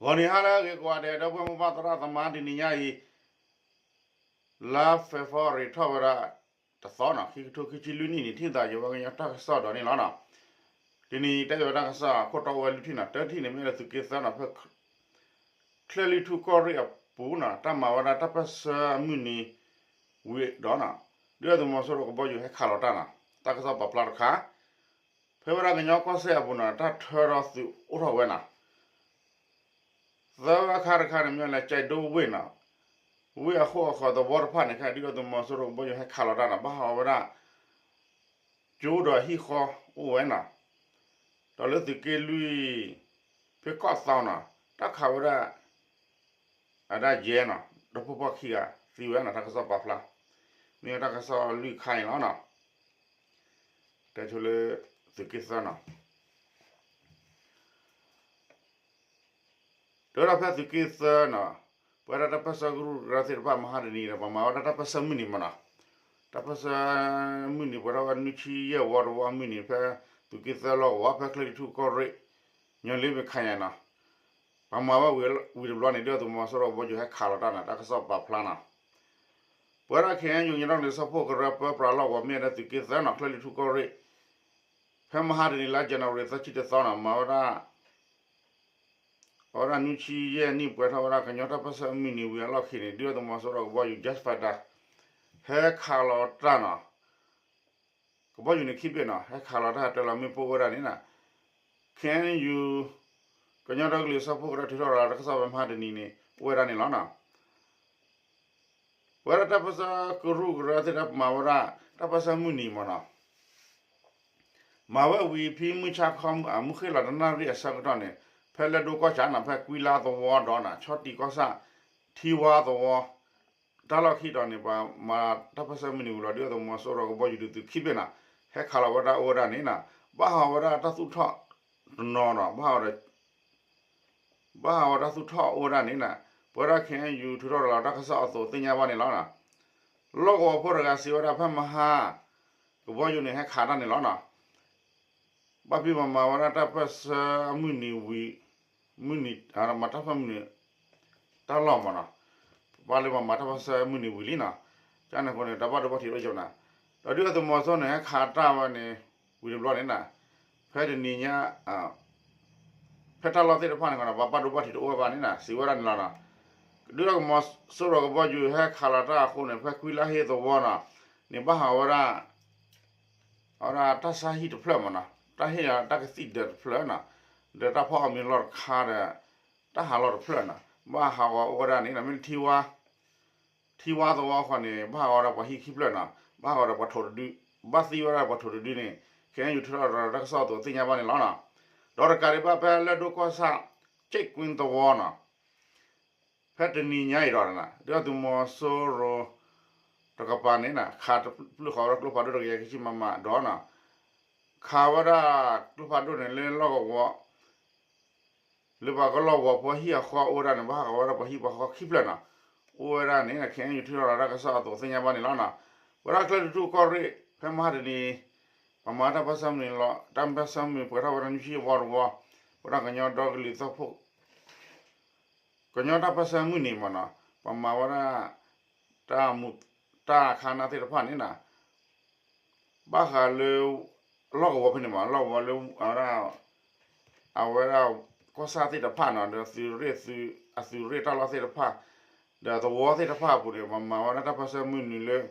ဂီၤနံၤဟါလၢအဂ့ၤကိးဂၤဒဲး ဒီပုၢ်ဝဲၢ်မိၢ်ပၢ်သရၣ်သမါ တနံၤညါအံၤ လါ February ထီၣ်ဝဲဒၣ်တသီနီၤ ခံကထိခံဆံလွံၢ်နံၣ်န့ၣ် ထံၣ်သးယဝဲကညီတၢ်ကစီၣ်ဒီးန့ၣ်လီၤနီၤ. တနံၤအံၤတဲယဝဲတၢ်ကစီၣ်အခိၣ်တီအိၣ်ဝဲလွံၢ်ထံၣ်နီၤ တၢထံၣ်န့ၣ်မ့ၢ်လၢသုးက့သၢနီၤ ဖဲ ချၢၣ်လွံၢ်ထူၣ်ကီၢ်ရ့ၣ်အပူၤနီၤ တၢ်မၤဝဲဒၣ်တၢ်ပၢၢ်ဆၢအမုၢ်နံၤဝံၤဒီးနီၤ ဒုၣ်ဒါသုးမီၤစိရိၤကဘီယူၤဟဲခးလီၤတၢ်နီၤ တၢ်ကစီၣ်ပာ်ဖျါတခါ ဖဲဝဲဒၣ်ကညီကီၢ်စဲၣ်အပူၤနီၤ တၢ်ထၢဒီးသုးအိၣ်ထီၣ်ဝဲနီၤ သၢခါတခါန့ၣ်မ့ၢ်လၢကၠဲးဒိဝ့ၢ်နီၤ ဝ့ၢ်အဃိၣ်အဃီၤသဝီတဖၣ်န့ၣ် ခဲဒုၣ်ဒါသုးမီၤစိရိၤကဘီယူၤဟဲခးလီၤတၢ်နီၤ ဘၣ်ဟးဂီၤဝဲဒၣ် ကၠိဒီးဟံၣ်ဃီအိၣ်ဝဲနီၤ ဒီးလၢသုးက့လွံၢ် ဖဲကီၢ်သီနီၤ တၢ်ခးဝဲဒၣ် အဒၣ်ယဲနီၤ ဒီဖိပှၢ်ခံဂၤသံဝဲနီၤ တၢ်ကစီၣ်ပာ်ဖျါ မ့ၢ်ဝဲတၢ်ကစီၣ်လွံၢ်ခါန့ၣ်လီၤနီၤ တဲဆိလၢ သုးက့သၢနီၤ တဲဝဲဒၣ်ဖဲသုးက့သၢနီၤ ပဝဲဒၣ်တၢ်ပၢၢ်ဆၢကရူၢ်ကရၢသ့ၣ်တဖၣ်မဟါတနံၤဒီး ပှၤမၤဝဲဒၣ်တၢ်ပၢၢ်ဆၢမုၢ်နံၤမးနီၤ တၢ်ပၢၢ်ဆၢမုၢ်နံၤပှဲၤထီၣ်ဝဲနွံဆံယဲၢ်ဝီတဝီအမုၢ်နံၤ ဖဲသုးက့သၢလီၢ်ကဝီၤ ဖဲချၢၣ်လွံၢ်ထူၣ်ကီၢ်ရ့ၣ် ညီလ့မ့ၢ်ခါညါနီၤ ပှၤမၤဝဲဝံၤတဘျီန့ၣ် ဒုၣ်ဒါသုးမီၤစိရိၤကဘီယူၤဟဲခးလီၤတၢ်နီၤ တၢ်ကစီၣ်ပာ်ဖျါနီၤ ပဝဲဒၣ် ခ့ၣ်အဲၣ်ယူၣ် ကညီဒီကလုာ်စၢဖှိၣ်ကရၢပၢပြးလီၢ်ကဝီၤ မ့ၢ်ဝဲဒၣ်သုးက့သၢနီၤ ချၢၣ်လွံၢ်ထူၣ်ကီၢ်ရ့ၣ် ဖဲမဟါတနံၤလါ January သၢဆံတသီနီၤ မၤဝဲဒၣ် အဝဲဒၣ်နွံဆံယဲၢ်နံၣ်ပှဲၤထီၣ်ဝဲဒၣ်ကညီတၢ်ပၢၢ်ဆၢမုၢ်နံၤဝံၤအလီၢ်ခံန့ၣ် ဒုၣ်ဒါသုးမီၤစိရိၤကဘီယူၤ Jet Fighter ဟဲခးလီၤတၢ်နီၤ ကဘီယူၤန့ၣ်ခံဘ့ၣ်နီၤ ဟဲခးလီၤတၢ်ဟဲတၢ်လီၤမ့ၣ်ပိၢ်အိၣ်ဝဲဒၣ်န့ၣ်နီၤ ခ့ၣ်အဲၣ်ယူၣ် ကညီဒီကလုာ်စၢဖှိၣ်ကရၢထုးထီၣ်ရၤလီၤတၢ်ကစီၣ်ဖဲမဟါတနံၤန့ၣ် အိၣ်ဝဲဒၣ်န့ၣ်လီၤနီၤ ပဝဲဒၣ်တၢ်ပၢၢ်ဆၢကရူၢ်ကရၢသ့ၣ်တဖၣ်မၤဝဲဒၣ် တၢ်ပၢၢ်ဆၢမုၢ်နံၤမးနီၤ မၤဝဲဝံၤဖဲမုၢ်ဆါခီ အမုၢ်ဃ့ၢ်လီၤတနၣ်ရံၣ်အဆၢကတီၢ်န့ၣ် ဖဲလၢၢ်ဒိၣ်ကီၢ်ဆၣ်နီၤ ဖဲကွံလါသဝီဒီးနီၤ ဆီတံၢ်ကီၢ်ဆၣ် ထံဝါသဝီ တၢ်လီၢ်ခံဒီးန့ၣ် ပှၤမၤတၢ်ပၢၢ်ဆၢမုၢ်နံၤဝံၤလီၤ ဒုၣ်ဒါသုးမီၤစိရိၤကဘီယူၤဒုးသုးခံဘ့ၣ်နီၤ ဟဲခးလီၤဝဲဒၣ်အိၣ်ဝဲဒၣ်န့ၣ်နီၤ ဘၣ်ဟးဂီၤဝဲဒၣ်တၢ်သူၣ်ထီၣ်တနီၤနီၤ ဘၣ်ဟးဂီၤဒီး ဘၣ်ဟးဂီၤတၢ်သူၣ်ထီၣ်အိၣ်ဝဲဒၣ်န့ၣ်နီၤ ပဝဲဒၣ် ခ့ၣ်အဲၣ်ယူၣ် ထုးထီၣ်ရၤလီၤတၢ်ကစီၣ်အသိးသ့ၣ်ညါဘၣ်န့ၣ်လီၤ. လီၢ်ကဝီၤဖိတဂၤစံးဝဲဒၣ်ဖဲမဟါ ကဘီယူၤန့ၣ်ဟဲခးတၢ်န့ၣ်လီၤနီၤ. ဘၣ်ဖဲပှၤမၤဝဲဒၣ်တၢ်ပၢၢ်ဆၢအမုၢ်နံၤဝံၤ မုၢ်နံၤ မၤတၢ်ပၢၢ်ဆၢမုၢ်နံၤ တၢ်လီၢ်မးနီၤ. ဘၣ်လၢပှၤမၤတၢ်ပၢၢ်ဆၢမုၢ်နံၤဝံၤလံနီၤ. ကန့ၣ်အဃိန့ၣ် တၢ်ဘၣ်ဒိဘၣ်ထံးတအိၣ်ကီးနီၤ. ဒီးဒုၣ်ဒါသုးမီၤစိရိၤန့ၣ် ဟဲခးတၢ်ဝဲန့ၣ် ဝံၤတဘျီန့ၣ်နီၤ. ဖဲတနံၤညါ ဖဲတၢ်လီၢ်သ့ၣ်တဖၣ်န့ၣ် ပှၤဘၣ်ဒိဘၣ်ထံးတအိၣ်ဝဲဘၣ်န့ၣ်နီၤ စံးဝဲဒၣ်န့ၣ်လီၤနီၤ. ဒုၣ်ဒါသုးမီၤစိရိၤကဘီယူၤဟဲခးလီၤတၢ်အဃိန့ၣ် ဖဲကွံလါဟ့ၣ်သဝီနီၤ န့ၣ်ဘၣ်ဟးဝဲဒၣ် အဝဲဒၣ်တၢ်ဆါဟံၣ်တဖျၢၣ်မးနီၤ. တၢ်ဟ့ၣ်တၢ်ကသံၣ်ဒၢးတဖျၢၣ်နီၤ. ဒီးတၢ်ဖီၣ်အီၣ်မ့ၤလီၢ်တခါဒီး တၢ်ဟးလီၢ်တဖျၢၣ်နီၤ. ဘၣ်ဟးဂီၤအိၣ်ဝဲဒၣ်န့ၣ်နီၤ မ့ၢ်ထံဝါ ထံဝါသဝီဃီန့ၣ် ဘၣ်ဟးဂီၤဝဲဒၣ်ပှၤဟံၣ်ခံဖျၢၣ်နီၤ. ဘၣ်ဟးဂီၤဒီးပှၤထိးတဒု ဘၣ်သံဝဲဒၣ်ပှၤထိးတဒုန့ၣ် ခဲအံၤယူၤထုးထီၣ်ရၤလီၤတၢ်ကစီၣ်အသိးသ့ၣ်ညါဘၣ်န့ၣ်လီၤနီၤ. ဒီးတကးဒံးဘၣ်ဖဲလၢၢ်ဒိၣ်ကီၢ်ဆၣ် ကၠဲၣ်ကွ့သဝီနီၤ ဖဲတနံၤညါအံၤဒီး ဒုၣ်ဒါသုးမီၤစိရိၤတကပၤန့ၣ်နီၤ ခးပျုၢ်ဃီၤဝဲဒၣ်ကျိဖးဒိၣ်တကယၤခံဆံ မမ ဒီးနီၤ ခးဝဲဒၣ်ကျိဖးဒိၣ်န့ၣ်လၢလီၢ်ကဝီၤ လၢပှၤကလီၢ်ကဝီၤဖိဟံၣ်အဃီအိၣ်ဝဲဒၣ်န့ၣ် ဘၣ်ဟးဂီၤဝဲဒၣ်ပှၤဟံၣ်ပှၤဃီခံဖျၢၣ်နီၤ. အိၣ်ဝဲဒၣ်န့ၣ် ခဲအံၤယူၤထုးထီၣ်ရၤလီၤတၢ်ကစီၣ်အသိးသ့ၣ်ညါဘၣ်န့ၣ်လီၤနီၤ. ပဝဲဒၣ်ချၢၣ်လွံၢ်ထူၣ်ကီၢ်ရ့ၣ် ဖဲမဟါတနံၤ ပှၤမၤတၢ်ပၢၢ်ဆၢမုၢ်နံၤလီၤ တၢ်ပၢၢ်ဆၢမုၢ်နံၤပှဲၤထီၣ်ဝဲဒၣ်နွံဆံဝီတဝီ ပဝဲဒၣ်ကညီဒီကလုာ်စၢဖှိၣ် ကညီတၢ်ပၢၢ်ဆၢမုၢ်နံၤမးနီၤ ပှၤမၤဝဲဒၣ် တၢ်မူ တၢ်ခါနၢ်သ့ၣ်တဖၣ်န့ၣ်နီၤ ဘၣ်ဃးလၢ လီၢ်ကဝီၤဖဲန့ၣ်မး လီၢ်ကဝီၤလၢ အဝဲဒၣ် အဝဲဒၣ် ကီၢ်ဆၣ်သ့ၣ်တဖၣ်နီၤ ဒီးသုးရ့ၣ်သုး အသုးရ့ၣ်တၢ်လီၢ်သ့ၣ်တဖၣ် ဒီးသဝီသ့ၣ်တဖၣ်အပူၤန့ၣ် ပှၤမၤဝဲဒၣ်တၢ်ပၢၢ်ဆၢမုၢ်နံၤလၢ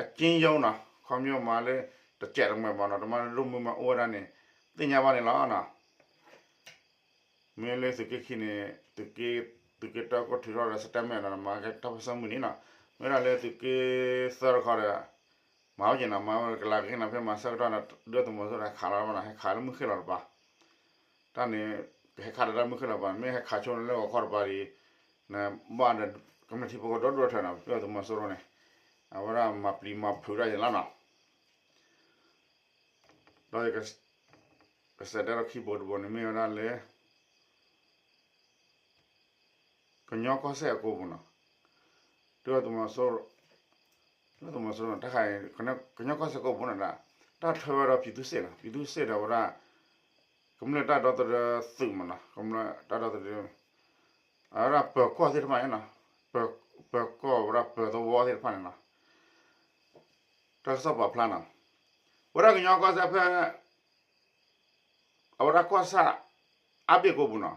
အက့ယိနီၤ ခီပညီမးလၢ တစဲးတမှဲၤမးနီၤ တမၤဒိၣ်မုၢ်မၤအိၣ်ဝဲဒၣ်န့ၣ် သ့ၣ်ညါဘၣ်န့ၣ်လီၤနီၤ. မ့ၢ်လၢသုးက့ခံန့ၣ် သုးက့ သုးက့တၢ်ကီၢ်ထုးထီၣ်ဒီး statement နီၤ မၤက့ၤတၢ်ပၢၢ်ဆၢမုၢ်နံၤနီၤ. မ့ၢ်ဒၣ်လၢသုးက့သၢတခီဒီး မၤဝဲက့ၤနီၤ မၤဝဲကလၤက့ၤနီၤ ဖဲမၤဆၢကတီၢ်န့ၣ် ဒုၣ်ဒါသုးမီၤစိရိၤန့ၣ် ဟဲခးလီၤဘၣ်နီၤ ဟဲခးလၢမုၢ်ဃ့ၢ်လီၤတပၤ တၢ်န့ၣ် ကဟဲခးလၢတၢ်မုၢ်ဃ့ၢ်လီၤတပၤ မ့ၢ်ဟဲခးဆိလၢဂီၤခီတပၤဒီး ဘၣ်ဒီး ကမျၢၢ်ထံဖိကီၢ်ဖိဒီဒူၣ်ထၢနီၤ ဒုၣ်ဒါသုးမီၤစိရိၤန့ၣ် အဝဲဒၣ်မၤပျံၤမၤဖုးဒၣ်ယဲလီၤနီၤ. ဒီး ကစဲးတဲလီၤခံဘိတဘိန့ၣ် မ့ၢ်ဝဲဒၣ်လၢ ကညီကီၢ်စဲၣ်အကိာ်ပူၤနီၤ, ဒုၣ်ဒါသုးမီၤစိရိၤ, ဒုၣ်ဒါသုးမီၤစိရိၤ တၢ်ခါအံၤ ကညီကီၢ်စဲၣ်ကိာ်ပူၤန့ၣ်ဒီး တၢ်ထၢဝဲဒီး ပြည်သူ့စစ်နီၤ, ပြည်သူ့စစ်ဒီးဝဲဒၣ် ကမျၢၢ်တၢ်ဒီသဒၢသုးမးနီၤ, ကမျၢၢ်တၢ်ဒီသဒၢ အဝဲဒၣ်ပၢၤကီၢ်သ့ၣ်တဖၣ်န့ၣ်, ပၢၤကီၢ်ဝဲဒၣ်ပၢၤသဝီသ့ၣ်တဖၣ်န့ၣ်လီၤ. တၢ်ကစီၣ်ပာ်ဖျါနီၤ, ဝဲဒၣ်ကညီကီၢ်စဲၣ်ဖဲ အဝဲဒၣ်ကီၢ်ဆၣ် အါဘ့ၣ်ကိးပူၤနီၤ,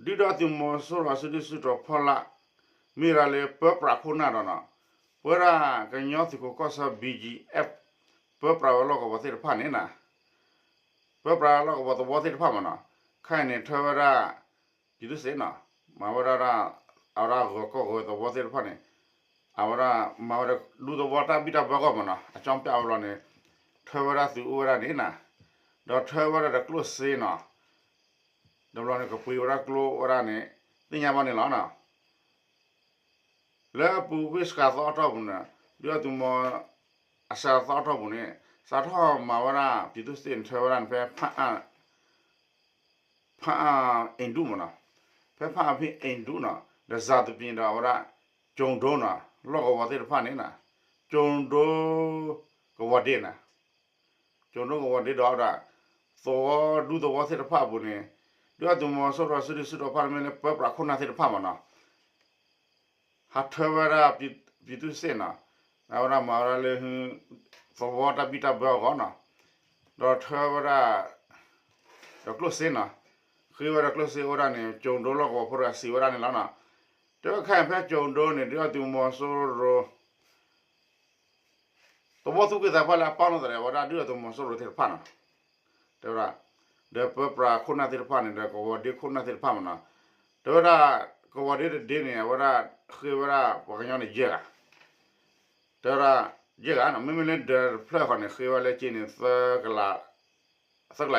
ဒုၣ်ဒါသုးမီၤစိရိၤစုဒုၣ်စုတီၤဖီလာ် မ့ၢ်ဝဲဒၣ်လၢပၢပြးခိၣ်နၢ်ဒီးနီၤ, ပဝဲဒၣ်ကညီသုးခိးကီၢ်ဆၢ ဘံၣ်ကၠံၣ်အဲၣ် ပၢပြးဝဲလီၢ်ကဝီၤသ့ၣ်တဖၣ်န့ၣ်နီၤ, ပၢပြးလီၢ်ကဝီၤသဝီသ့ၣ်တဖၣ်မးနီၤ, ခဲအံၤန့ၣ် ထၢဝဲဒၣ် ပြည်သူ့စစ်နီၤ, မၤဝဲဒၣ် အဝဲဒၣ်ဂၢၤကီၢ်ဂၢၤသဝီသ့ၣ်တဖၣ်န့ၣ်, အဝဲဒၣ်မၤဝဲဒၣ်ဒူသဝီတၢ်ဘံၣ်တၢ်ဘၢအဂီၢ်မးနီၤ, အကၠီပျၢ်ဝဲလီၤန့ၣ်, ထၢဝဲဒၣ်သုးအိၣ်ဝဲဒၣ်န့ၣ်နီၤ, ဒီးထၢဝဲဒၣ်ဒီးကျိၣ်စ့နီၤ, ဒီးဘျီန့ၣ် ကပှ့ၤဝဲဒၣ်ကျိဝဲဒၣ်န့ၣ် သ့ၣ်ညါဘၣ်န့ၣ်လီၤနီၤ. လၢအပူၤကွံာ်စှၤသီအတီၢ်ပူၤန့ၣ်, ဒုၣ်ဒါသုးမီၤ အစှၤသီအတီၢ်ပူၤန့ၣ် စးထီၣ်မၤဝဲဒၣ် ပြည်သူ့စစ်န့ၣ် ထၢဝဲဒၣ်န့ၣ် ဖဲ ဖၣ်အၣ်အ့ၣ်ဒူၣ်မးနီၤ, ဖဲဖၣ်အၣ်ဖဲအ့ၣ်ဒူၣ်နီၤ, ဒီးစၤသပ့ၤဒီးအဝဲဒၣ် ကၠိၤဒိနီၤ, လီၢ်ကဝီၤသ့ၣ်တဖၣ်န့ၣ်နီၤ, ကၠိၤဒိ ကဝီၤဒ့နီၤ, ကၠိၤဒိကဝီၤဒ့ဒီးအဝဲဒၣ် သဝီဒူသဝီသ့ၣ်တဖၣ်အပူၤန့ၣ်, ဒုၣ်ဒါသုးမီၤစိရိၤစုဒုၣ်စုတီၤဖီလာ်မ့ၢ်လၢပၢပြးခိၣ်နၢ်သ့ၣ်တဖၣ်မးနီၤ ဟးထၢဝဲဒၣ် ပြည်သူ့စစ်နီၤ, အဝဲဒၣ်မၤဝဲဒၣ်လၢ သဝီတၢ်ဘံၣ်တၢ်ဘၢအဂီၢ်နီၤ, ဒီးထၢဝဲဒၣ် ဒီးကျိၣ်စ့နီၤ, ဃ့ဝဲဒၣ်ကျိၣ်စ့အိၣ်ဝဲဒၣ်န့ၣ် ကၠိၤဒိလီၢ်ကဝီၤဖိတဂၤစံးဝဲဒၣ်န့ၣ်လီၤနီၤ, တဲဝဲခဲအံၤဖဲကၠိၤဒိန့ၣ် ဒုၣ်ဒါသုးမီၤစိရိၤ သဝီသူၣ်က့သးပှၢ်လၢအပာ်နီၣ်သရၣ်ဝဲဒၣ်ဒုၣ်ဒါသုးမီၤစိရိၤသ့ၣ်တဖၣ်နီၤ, တဲဝဲဒၣ်, ဒီးပၢပြးခိၣ်နၢ်သ့ၣ်တဖၣ်န့ၣ် ဒီးကဝီၤဒ့ခိၣ်နၢ်သ့ၣ်တဖၣ်မးနီၤ, တဲဝဲဒၣ် ကဝီၤဒ့တဒ့န့ၣ် အဝဲဒၣ်ဃ့ဝဲဒၣ်ပှၤကညီန့ၣ်ယဲၢ်ဂၤ, တဲဝဲဒၣ် ယဲၢ်ဂၤနီၤ, မ့မ့ၢ်လၢဒီးတဖျၢၣ်ဃီန့ၣ် ဃ့ဝဲလၢက့န့ၣ် သၢကလ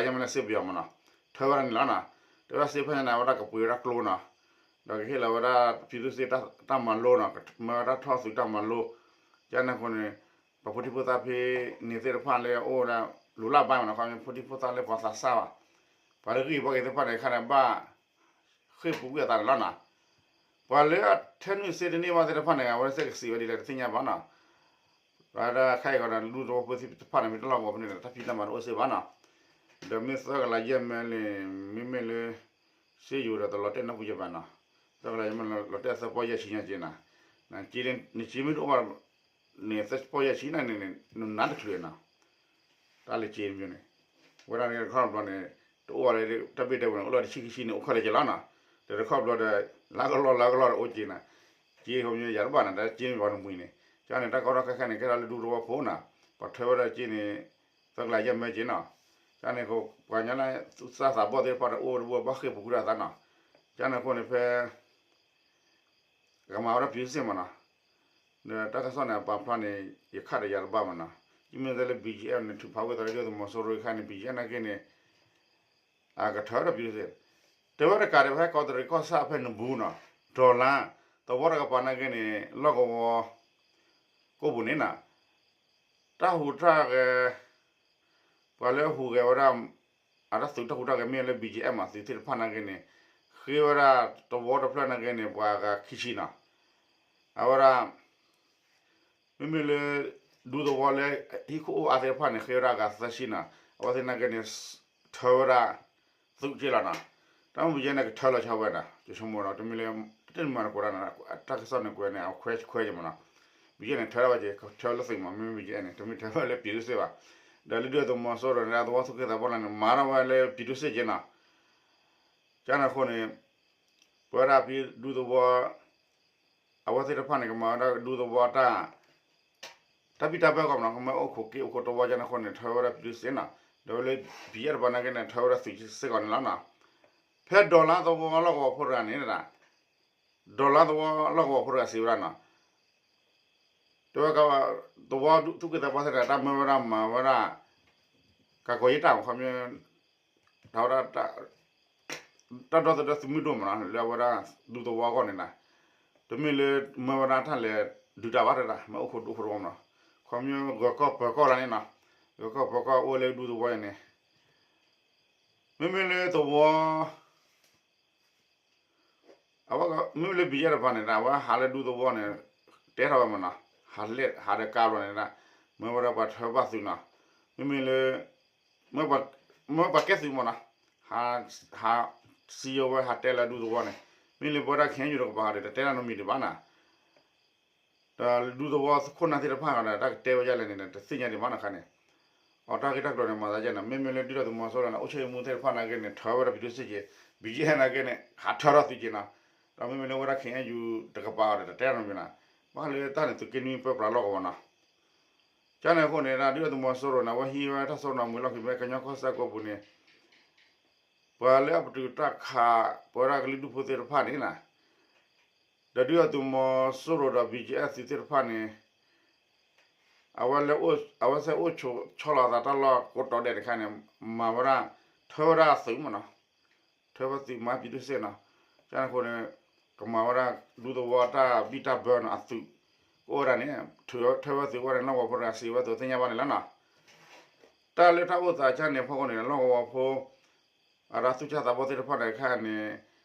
းယဲၢ်မၢလၢစ့ပယီၤမးနီၤ, ထၢဝဲဒၣ်န့ၣ်လီၤနီၤ, တဲဝဲဒၣ်စ့ဖဲညါန့ၣ် အဝဲဒၣ်ကပှ့ၤဝဲဒၣ်ကျိနီၤ, ဒီးကဟ့ၣ်လီၤဝဲဒၣ် ပြည်သူ့စစ်တၢ်မၤလိနီၤ, မၤဝဲဒၣ်ထီၣ်သုးတၢ်မၤလိ, ကန့ၣ်အဃိန့ၣ် ပှၤဖိဒံဖိသၣ်ဖဲန့ၣ်သ့ၣ်တဖၣ်လၢအအိၣ်ဝဲဒၣ် လူၤလၢ်ဘၣ်မးနီၤ, ခီမ့ၢ်ဖိဒံဖိသၣ်လၢပှၤသးစၢ်ဘၣ်, ပှၤလၢဂံၢ်ဘါက့ၤသ့ၣ်တဖၣ်န့ၣ် ခါန့ၣ်ဘၣ် ဃ့ၢ်ပူၤကွံာ်အသးန့ၣ်လီၤနီၤ, ပှၤလၢအထဲနုာ်စ့တန့ၢ်ဘၣ်သ့ၣ်တဖၣ်န့ၣ် အဝဲသ့ၣ်ကစံးဝဲဒ်လဲၣ်တသ့ၣ်ညါဘၣ်နီၤ, ပှၤဒၣ်ခဲအံၤဃီဒီး ဒူသဝီဖိသ့ၣ်တဖၣ်န့ၣ် မ့ၢ်တလီၢ်ကဝီၤဖဲန့ၣ်ဒီး တၢ်ဖံးတၢ်မၤတအိၣ်စ့ၢ်ဘၣ်နီၤ, ဒီးမ့ၢ်သၢကလးယဲၢ်မၢန့ၣ် မ့မ့ၢ်လၢ စ့ယိၤဒီးတလီၤတဲာ်နီၢ်ပူၤယဲၢ်ဘၣ်နီၤ, သၢကလးယဲၢ်မၢလီၤတဲာ်သၢပီၢ်ယဲၢ်ဆံညါက့နီၤ, နစ့မ့ၢ်တအိၣ်ဘၣ်န့ၣ် သၢပီၢ်ယဲၢ်ဆံန့ၣ်န့ၣ် နနးတချုးနီၤ, တၢ်လၢစ့မ့ၢ်န့ၣ်, ဝဲဒၣ်န့ၣ်တခီဘျီန့ၣ် တအိၣ်ဘၣ်လၢတၢ်ဘ့ၣ်တဲဝဲန့ၣ် အိၣ်လီၤတဆံခံဆံန့ၣ် အိၣ်ခဲလၢာ်က့လီၤနီၤ, ဒီးတခီဘျီဒီး လါကလီၢ်လါကလီၢ်ဒီးအိၣ်က့နီၤ, စ့ခီမ့ၢ်ယၤတဘၣ်နီၤ တၢ်စ့မ့ၢ်ပှၤတမှံၤန့ၣ် ကန့ၣ်တၢ်ကီတၢ်ခဲခဲန့ၣ် ကဲထီၣ်လၢဒူသဝီဖိနီၤ, ပှၤထၢဝဲဒၣ်စ့န့ၣ် သၢကလးယဲၢ်မၢက့နီၤ, ကန့ၣ်အဃိ ပှၤကညီလၢသူၣ်စၢ်သးဘီၣ်သ့ၣ်တဖၣ်ဒီးအိၣ်တဘိဘၣ်ဃ့ၢ်ပူၤကွံာ်အသးနီၤ, ကန့ၣ်အဃိန့ၣ်ဖဲ ကမၤဝဲဒၣ် ပြည်သူ့စစ် မးနီၤ, ဒီးတၢ်ကစီၣ်န့ၣ် အပာ်ဖျါန့ၣ် ယခးဒီးယၤတဘၣ်မးနီၤ, ယမ့ၢ်တဲလၢ ဘီၣ်ကၠံၣ်အဲၣ် န့ၣ် ထုးဖးဝံၣ်သးလၢဒုၣ်ဒါသုးမီၤစိရိၤခါန့ၣ် ဘီၣ်ကၠံၣ်အဲၣ် နာ်က့န့ၣ် အကထၢဒီး ပြည်သူ့စစ်, တဲဝဲတကးဒီး ဖဲကီးတရံးကီၢ်ဆၣ်ဖဲနဘူးနီၤ, ဒီးလါ သဝီတကပၤနာ်က့န့ၣ် လီၢ်ကဝီၤ ကိးပူၤန့ၣ်နီၤ, တၢ်ဟူးတၢ်ဂဲၤ ပှၤလၢဟူးဂဲၤဝဲဒၣ် အတၢ်သုးတၢ်ဟူးတၢ်ဂဲၤမ့ၢ်လၢ ဘီၣ်ကၠံၣ်အဲၣ် မး သုးသ့ၣ်တဖၣ်နာ်က့န့ၣ် ဃ့ဝဲဒၣ်သဝီတဖျၢၣ်နာ်က့န့ၣ် ပှၤဂၤခံဆံနီၤ, အဝဲဒၣ် မ့မ့ၢ်လၢ ဒူသဝီလၢ ဟံၣ်ခိၣ်အိၣ်အါသ့ၣ်တဖၣ်န့ၣ် ဃ့ဝဲဒၣ်ဂၤသၢဆံနီၤ, အဝဲသ့ၣ်နာ်က့န့ၣ် ထၢဝဲဒၣ် သုးက့လီၤနီၤ, တၢ်မ့ၢ် ဘီၣ်ကၠံၣ်အဲၣ် န့ၣ် ကထၢလီၤဆီဝဲနီၤ, ကဆိကမိၣ်ဒီး တမ့ၢ်လၢ တမ့ၢ်မၤနကိးတၢ်နီၤ, တၢ်ကစီၣ်န့ၣ်ကွဲးန့ၣ် အခွဲးခွဲးက့ၤမးနီၤ, ဘီၣ်ကၠံၣ်အဲၣ် န့ၣ် ထၢထီၣ်ဝဲက့ၤ ထၢဝဲလၢသုးမး မ့မ့ၢ် ဘီၣ်ကၠံၣ်အဲၣ် န့ၣ် တမ့ၢ်ထၢဝဲလၢ ပြည်သူ့စစ် ဘၣ်, ဒီးလၢဒုၣ်ဒါသုးမီၤစိရိၤန့ၣ် အသဝီသူၣ်က့သးပှၢ်န့ၣ် မၤထီၣ်ဝဲလၢ ပြည်သူ့စစ် က့နီၤ, ကန့ၣ်အဃိန့ၣ် ပဝဲဒၣ်ဖဲဒူသဝီ အဝဲသ့ၣ်တဖၣ်န့ၣ် ကမၤဝဲဒၣ်ဒူသဝီတၢ် တၢ်ဘံၣ်တၢ်ဘၢအဂီၢ်မးနီၤ, ကမၤအိၣ်ခိးက့အိၣ်ခိးသဝီကန့ၣ်အဃိန့ၣ် ထၢဝဲဒၣ် ပြည်သူ့စစ် နီၤ, ဒီးဝဲလၢ ဘီၣ်ကၠံၣ်အဲၣ် တပၤနာ်က့န့ၣ် ထၢဝဲဒၣ်သုးစ့ၢ်ကီးန့ၣ်လီၤနီၤ, ဖဲဒီးလါသဝီလီၢ်ကဝီၤဖိတဂၤန့ၣ် ဒီးလါသဝီလီၢ်ကဝီၤဖိတဂၤစံးဝဲဒၣ်နီၤ, တဲဝဲ သဝီသူၣ်က့သးပှၢ်သ့ၣ်တဖၣ် တၢ်မၢဝဲဒၣ်မၤဝဲဒၣ် ကၤကီၤယ့ၣ်တၢ်မး ခီဖျိ တၢ်ဝဲဒၣ် တၢ်ဒီသဒၢသုးမုၢ်ဒိၣ်မးနီၤ လၢအဝဲဒၣ်ဒူသဝီအဂီၢ်န့ၣ်နီၤ, တမ့ၢ်လၢမၢဝဲဒၣ်တၢ်လဲၤဒုးတၢ်ဘၣ်တဒၣ် မ့ၢ်အိၣ်ခိးဒူခိးသဝီမးနီၤ, ခီဖျိဂၢၤကီၢ်ပၢၤကီၢ်လၢန့ၣ်နီၤ, ဂၢၤကီၢ်ပၢၤကီၢ်အိၣ်လၢဒူသဝီအံၤန့ၣ် မ့မ့ၢ်လၢသဝီ အဝဲမ့မ့ၢ်လၢ ဘီၣ်ကၠံၣ်အဲၣ် တပၤန့ၣ် အဝဲဟးလၢဒူသဝီန့ၣ် တဲထီၣ်ဝဲမးနီၤ, ဟးလၢဟးဒီးကါဘျီန့ၣ် မၢဝဲဒၣ်ပှၤထၢဘၣ်သုးနီၤ, မ့မ့ၢ်လၢ မၢပှၤကဲသုးမးနီၤ, ဟး ဟးစံယိဝဲဟးတဲလၢဒူသဝီန့ၣ်, ဘ မ့ၢ်လၢပဝဲဒၣ် ခဲအံယူၣ် တကပၤဒီး တတဲတၢ်နီတမံၤဒံးဘၣ်နီၤ. ဒီးဒူသဝီခိၣ်နၢ်သ့ၣ်တဖၣ်ဒီး တၢ်ကတဲဝဲဒ်လဲၣ်န့ၣ် တသ့ၣ်ညါဒံးဘၣ်နီၤခါန့ၣ်. အတၢ်ဂ့ၢ်တၢ်ကျိၤန့ၣ် မၤသးဒ်န့ၣ် မ့မ့ၢ်လၢဒုၣ်ဒါသုးမီၤစိရိၤန့ၣ် အိၣ်ဆၢမူသ့ၣ်တဖၣ်နာ်က့န့ၣ် ထၢဝဲဒၣ်ပတုစ့ၢ်ကီး, ဘံကဲနာ်က့န့ၣ် ဟးထၢထီၣ်သုးက့နီၤ. ဒီးမ့မ့ၢ်လၢဝဲဒၣ် ခဲအံယူၣ် တကပၤဒီး တတဲတၢ်နီတမံၤနီၤ. ဘၣ်ဃးလၢတၢ်န့ၣ် သုးက့နွံပၢပြးလီၢ်ကဝီၤနီၤ. ကန့ၣ်အဃိန့ၣ် ဒုၣ်ဒါသုးမီၤစိရိၤန့ၣ် အဝဲဟံးဝဲတၢ်စိတၢ်ကမီၤလီၢ်ခံဖဲကညီကီၢ်စဲၣ်ကိးပူၤန့ၣ် ပှၤလၢအပတုာ်တၢ်ခး ပဝဲဒၣ်ကလုာ်ဒူၣ်ဖိသ့ၣ်တဖၣ်န့ၣ်နီၤ, ဒီးဒုၣ်ဒါသုးမီၤစိရိၤဒီး ဘံကဲသုးသ့ၣ်တဖၣ်န့ၣ် အဝဲလၢ အဝဲစဲအိၣ်ဆိးဆီလီၤအသးတၢ်လီၢ်ကိးတီၤဒဲးတခါန့ၣ် မၤဝဲဒၣ် ထၢဝဲဒၣ်အသုးမ့ၢ်နီၤ, ထၢဝဲသုးမၤပတုစ့ၢ်နီၤ. ကန့ၣ်အဃိန့ၣ် ကမၤဝဲဒၣ်ဒူသဝီတၢ်ဘံၣ်တၢ်ဘၢနီၤ အသုး ကအိၣ်ဝဲဒၣ်န့ၣ် ထၢဝဲသုးအိၣ်ဝဲဒၣ်န့ၣ် လီၢ်ကဝီၤဖိတဂၤစံးဝဲအသိးသ့ၣ်ညါဘၣ်န့ၣ်လီၤနီၤ. တၢ်လၢတၢ်အိၣ်သးကန့ၣ်အဖီခိၣ်န့ၣ် လီၢ်ကဝီၤဖိ အတၢ်သူၣ်စၢ်သးဘီၣ်သ့ၣ်တဖၣ်န့ၣ်ခါန့ၣ်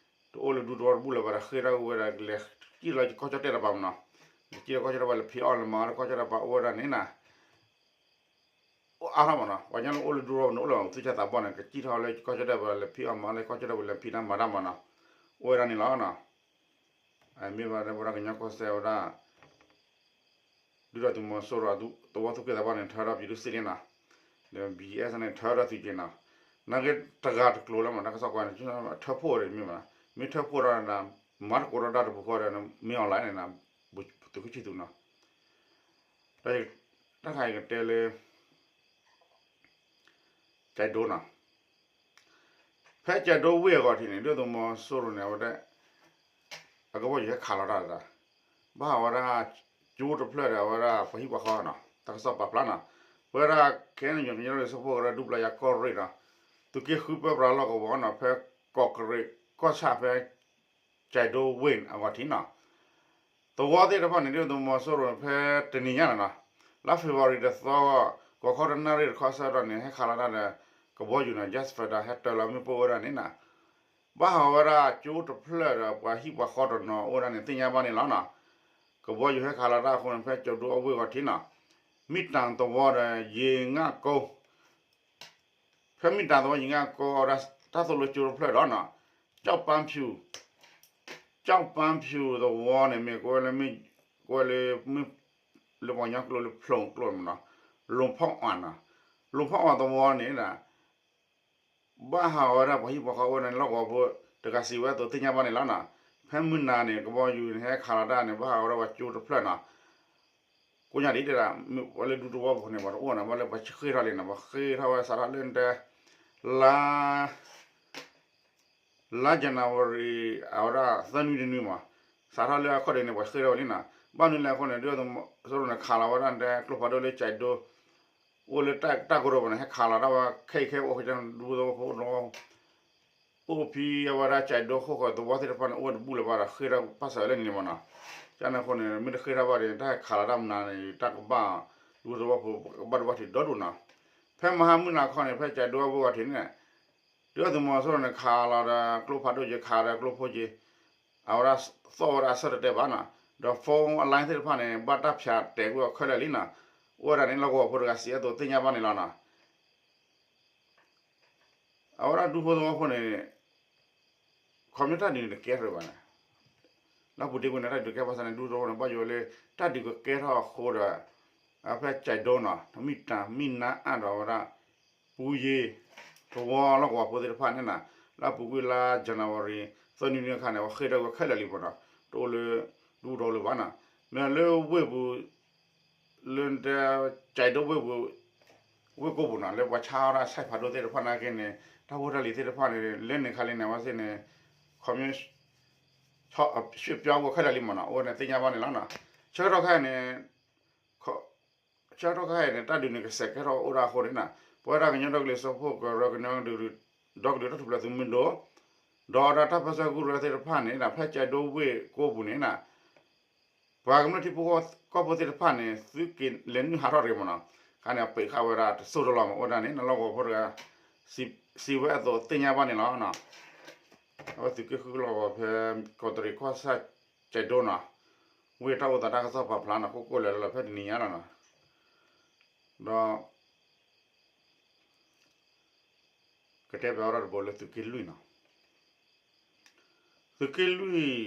တအိၣ်လၢဒူသဝီတဘူၣ်လၢၤဘၣ်ဒီး ဃ့ၢ်ထီၣ်ဝဲဒၣ် လဲၤစံၣ်လီၤကီၢ်ကၠီၣ်တဲၣ်တပၤမ့ၢ်နီၤ, လဲၤစံၣ်လီၤကီၢ်ကၠီၣ်တဲၣ်တပၤ လဲၤဖံးအီၣ်လဲၤမၤအီၣ်လၢကီၢ်ကၠီၣ်တဲၣ်တပၤအိၣ်ဝဲဒၣ်န့ၣ်နီၤ. အိၣ်အါထီၣ်မ့ၢ်နီၤ, ပှၤကညီလၢအိၣ်လၢဒူသဝီန့ၣ် အိၣ်လၢသူၣ်စၢ်သးဘီၣ်န့ၣ် ကစံၣ်ထီၣ်လၢကီၢ်ကၠီၣ်တဲၣ်ပၤ လဲၤဖံးအီၣ်မၤအီၣ်လၢကီၢ်ကၠီၣ်တဲၣ်ပၤ လဲၤဖံးတၢ်မၤတၢ်မ့ၢ်နီၤ, အိၣ်ဝဲဒၣ်န့ၣ်လီၤနီၤ. မ့ၢ်ဘၣ်လၢပဝဲဒၣ်ကညီကီၢ်စဲၣ်ဝဲဒၣ် ဒုၣ်ဒါသုးမီၤစိရိၤ သဝီသူၣ်က့သးဘီၣ်န့ၣ် ထၢထီၣ်ပတုစ့ၢ်ကီးနီၤ, ဒီး ဘံကဲစ့ၢ်န့ၣ် ထၢထီၣ်သုးက့နီၤ. နာ်က့တဂၤတကျိၤလၢမ့ၢ်နီၤ တၢ်ကစီၣ်ကွၢ်န့ၣ် ထၢဖှိၣ်ဒီးမ့ၢ်မ့ၢ်နီၤ, မ့ၢ်ထၢဖှိၣ်ဒီး မၤသကိးဒီးတၢ်တပူၤဃီဒီး မ့ၢ် online န့ၣ်နီၤ, သုးခိၣ်ဆံၣ်သူးနီၤ. တၢ်တခါအံၤကတဲလၢ ကၠဲးဒိနီၤ, ဖဲကၠဲးဒိဝ့ၢ်အဂီၢ်ထံးန့ၣ် ဒုၣ်ဒါသုးမီၤစိရိၤန့ၣ် အဝဲဒၣ် အကဘီယူၤဟဲခးလီၤတၢ်တဂၤ, ဘၣ်ဃးဝဲဒၣ် ကၠိတဖျၢၣ်ဒီး အဝဲဒၣ်ပှၤဟံၣ်ပှၤဃီနီၤ တၢ်ကစီၣ်ပာ်ဖျါနီၤ. ပဝဲဒၣ် ခဲအံယူၣ် ကညီဒီကလုာ်စၢဖှိၣ်ကရၢ ဒူပျၢ်ယၤကီၢ်ရ့ၣ်နီၤ, သုးက့ဃုပၢပြးလီၢ်ကဝီၤနီၤ ဖဲကီးကရ့းကီၢ်ဆၣ်ဖဲ ကၠဲးဒိဝ့ၢ်အဂီၢ်ထံးနီၤ. သဝီသ့ၣ်တဖၣ်န့ၣ် ဒုၣ်ဒါသုးမီၤစိရိၤဖဲတနံၤညါန့ၣ်နီၤ, လါ February တသီ ဂီၤခီတနၣ်ရံၣ်တခီဆၢဒီးန့ၣ် ဟဲခးလီၤတၢ်ဒီး ကဘီယူၤနီၤ jet fighter ဟဲတၢၤလီၤမ့ၣ်ပိၢ်ဝဲဒၣ်န့ၣ်နီၤ. ဘၣ်ဃးဝဲဒၣ်ကၠိတဖျၢၣ်ဒီးပှၤဟံၣ်ပှၤဃီတနီၤအိၣ်ဝဲဒၣ်န့ၣ် သ့ၣ်ညါဘၣ်န့ၣ်လီၤနီၤ. ကဘီယူၤဟဲခးလီၤတၢ်အဃိန့ၣ် ဖဲကၠဲးဒိအဝ့ၢ်ဂီၢ်ထံးနီၤ, မ့ၢ်တၢ်သဝီဒီး ယ့ၤငၣ်ကိ ဖဲမ့ၢ်တၢ်သဝီယ့ၤငၣ်ကိ အဝဲဒၣ်တၢ်သိၣ်လိကၠိတဖျၢၣ်ဒီးနီၤ, ကၠီၣ်ပၢဖၠူၣ်, ကၠီၣ်ပၢဖၠူၣ်သဝီန့ၣ် မ့ၢ်ကဝဲလၢ ကဝဲလၢ မ့ၢ်လၢပှၤကညီကျိာ်လၢဖျိးကျိာ်မ့ၢ်နီၤ, လူၤဖီၣ်အီၣ်နီၤ, လူၤဖီၣ်အီၣ်သဝီန့ၣ်ဒီး ဘၣ်ဃးဝဲဒၣ်ပှၤဟံၣ်ပှၤဃီအိၣ်န့ၣ် လီၢ်ကဝီၤဖိတဂၤစံးဝဲအသိးသ့ၣ်ညါဘၣ်န့ၣ်လီၤနီၤ. ဖဲမုၢ်နၤန့ၣ် ကဘီယူၤန့ၣ် ဟဲခးလီၤတၢ်န့ၣ် ဘၣ်ဃးဝဲဒၣ်ပှၤကၠိတဖျၢၣ်နီၤ. ကိးညါဒ်တဲဒၣ် ပှၤလၢဒူသဝီပူၤန့ၣ် ပှၤတအိၣ်နီၤ, ဘၣ်လၢပှၤဃ့ၢ်ထီၣ်လံနီၤ, ပှၤဃ့ၢ်ထီၣ်ဝဲစးထီၣ်လၢတဲ လါ လါ January အဝဲဒၣ်သၢနွံတနွံမး, စးထီၣ်လၢအခီၣ်ဒ့န့ၣ် ပှၤဃ့ၢ်ထီၣ်ဝဲလံနီၤ. ဘၣ်မနုၤလဲၣ်အဃိန့ၣ် ဒုၣ်ဒါသုးမီၤစိရိၤန့ၣ် ခးလီၤဝဲဒၣ်တဲကျိဖးဒိၣ်လၢကၠဲးဒိ အိၣ်လၢတၢ်ကရၢပူၤန့ၣ် ဟဲခးလီၤတၢ်ဝဲခဲအံၤခဲအိၣ်ခဲ ဒူသဝီဖိ အိၣ်ဖဲအဝဲဒၣ်ကၠဲးဒိဃိၣ်ဃၢၤသဝီသ့ၣ်တဖၣ်န့ၣ် အိၣ်ဝဲတဘူၣ်လၢၤဘၣ်ဒီး ဃ့ၢ်ထီၣ်ပာ်စၢၤလၢန့ၣ်မ့ၢ်နီၤ. ကန့ၣ်အဃိန့ၣ် မ့ၢ်တဃ့ၢ်ထီၣ်ဘၣ်ဒီး တၢ်ဟဲခးလီၤတၢ်မနုၤန့ၣ် တၢ်ကဘၣ် ဒူသဝီဖိ ကဘၣ်ဒိဘၣ်ထံးဒီဒိၣ်နီၤ. ဖဲမဟါမုၢ်နၤခီန့ၣ် ဖဲကၠဲးဒိအဝ့ၢ်ဂီၢ်ထံးန့ၣ် ဒုၣ်ဒါသုးမီၤစိရိၤန့ၣ် ခးလီၤဒီးကျိဖးဒိၣ်က့ၤ ခးဒီးကျိဖိက့ၤ အဝဲဒၣ်သီၣ်ဝဲဒၣ်အဆၢတတဲာ်ဘၣ်နီၤ, ဒီး phone အ line သ့ၣ်တဖၣ်န့ၣ် ဘၣ်တၢ်ဖၠးတဲာ်ကွံာ်အီၤခဲလၢာ်လံနီၤ. အိၣ်ဝဲဒၣ်န့ၣ် လီၢ်ကဝီၤဖိတဂၤစံးအသိးသ့ၣ်ညါဘၣ်န့ၣ်လီၤနီၤ. အဝဲဒၣ်ဒူဖိသဝီဖိန့ၣ် ခီပညီတၢ်ဒုးန့ၣ်တကဲထီၣ်ဘၣ်န့ၣ်, လၢပူၤဒ့ကွံာ်န့ၣ် တၢ်ဒုးကဲဘၣ်ဆၣ်န့ၣ် ဒူသဝီန့ၣ် ဘၣ်ယိၣ်လၢတၢ်ဒုးကကဲထီၣ်အဃိဒီး အဖဲကၠဲးဒိနီၤ မ့ၢ်တၢ်မ့ၢ်နါအါဒီးဝဲဒၣ် ပူၤယ့ၤ သဝီလီၢ်ကဝီၤဖိသ့ၣ်တဖၣ်န့ၣ်နီၤ, လၢအပူၤကွံာ်လါ January သၢနွံနွံအခါန့ၣ် အဝဲဃ့ၢ်ထီၣ်ဝဲခဲလၢာ်လံမ့ၢ်နီၤ, တအိၣ်လၢ ဒူဒီလၢၤဘၣ်နီၤ. မ့ၢ်လၢဝ့ၢ်ပူၤ လၢတဲ ကၠဲးဒိဝ့ၢ်ပူၤ ဝ့ၢ်ကိာ်ပူၤနီၤ လၢပှၤဆါထီၣ်တၢ်ဆဲးဖးဒိၣ်သ့ၣ်တဖၣ်နာ်က့န့ၣ် တၢ်ဖိတၢ်လံၤသ့ၣ်တဖၣ်န့ၣ် လၢန့ၣ်ခါလံန့ၣ် အဝဲသ့ၣ်န့ၣ် ခီပညီ ရွှေ့ပြောင်းဝဲခဲလၢာ်လံမ့ၢ်နီၤ, အဝဲန့ၣ်သ့ၣ်ညါဘၣ်န့ၣ်လီၤနီၤ. ဆၢကတီၢ်ခဲအံၤန့ၣ် ဆၢကတီၢ်ခဲအံၤန့ၣ် တၢ်ဒုးန့ၣ်ကစဲးကဲထီၣ်အိၣ်ဒၣ်အဃိန့ၣ်နီၤ, ပဝဲဒၣ်ကညီဒီကလုာ်စၢဖှိၣ်ကရၢ ကညီဒီကလုာ်တၢ်ထူၣ်ဖျဲးသုးမုၢ်ဒိၣ် ဒီးအဝဲဒၣ်တၢ်ပၢဆှၢကရၢသ့ၣ်တဖၣ်န့ၣ် ဖဲကၠဲးဒိဝ့ၢ်ကိာ်ပူၤန့ၣ်နီၤ ပှၤကမျၢၢ်ထံဖိကီၢ်ဖိသ့ၣ်တဖၣ်န့ၣ် သုက့ၤလဲၤနုာ်ဟးထီၣ်တဂ့ၤမ့ၢ်နီၤ, ခါန့ၣ် အပံးဃာ်ဝဲဒၣ်တစိၢ်တလီၢ်မး အိၣ်ဝဲဒၣ်န့ၣ် လီၢ်ကဝီၤဖိတဂၤ စံးဝဲအသိးသ့ၣ်ညါဘၣ်န့ၣ်လီၤ. အဝဲသုးက့ဃုလီၢ်ကဝီၤဖဲ ကီးတရံးကီၢ်ဆၣ် ကၠဲးဒိနီၤ, ဝ့ၢ်တၢ်အိၣ်သးတၢ်ကစီၣ်ပာ်ဖျါန့ၣ် ခိၣ်ကိၢ်လၢာ်လၢဖဲတနံၤညါလီၤနီၤ, ဒီး ကတဲပၠးဝဲဒၣ်တဘိလၢသုးက့လွံၢ်နီၤ, သုးက့လွံၢ်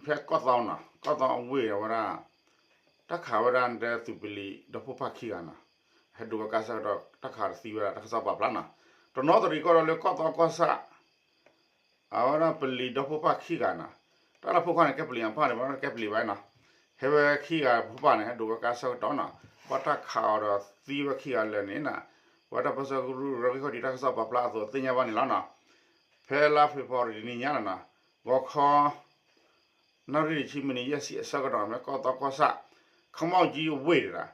ဖဲကီၢ်သီနီၤ, ကီၢ်သီအဝ့ၢ်အဝဲဒၣ် တၢ်ခးဝဲဒၣ်ဒီးသုးပလံၤဒီဖိပၢ်ခံဂၤနီၤ, ဟဲဒိးဝဲကါဆၢကတီၢ် တၢ်ခးဒီးသံဝဲဒၣ်တၢ်ကစီၣ်ပာ်ဖျါနီၤ, တနီသရံၣ်ကီၢ်ဒီးလၢကီၢ်သီကီၢ်ဆၣ် အဝဲဒၣ်ပလံၤဒီဖိပၢ်ခံဂၤနီၤ, တၢ်လၢဖိခွါန့ၣ် ကဲပလံၤအဖၣ်န့ၣ် ဘၣ်ကဲပလံၤဘၣ်နီၤ, ဟဲဝဲခံဂၤဖိပၢ်န့ၣ် ဟဲဒိးဝဲကါဆၢကတီၢ်နီၤ, ဘၣ်တၢ်ခးအီၤဒီးသံဝဲခံဂၤလၢာ်န့ၣ်နီၤ, ပှၤတၢ်ပၢဆှၢကရူၢ် ရၢဂ့ၢ်ခီၣ်ထံးတၢ်ကစီၣ်ပာ်ဖျါအသိးသ့ၣ်ညါဘၣ်န့ၣ်လီၤနီၤ, ဖဲလါဖ့ၤဘြူၤအါရံၤတနံၤညါလီၤနီၤ, ဂီၤခီ နၣ်ရံၣ်တဆံမံးနံးယဲၢ်ဆံအဆၢကတီၢ် မ့ၢ်ကီၢ်သီကီၢ်ဆၣ် ခီမီၣ်ကၠံအဝ့ၢ်တဂၤ,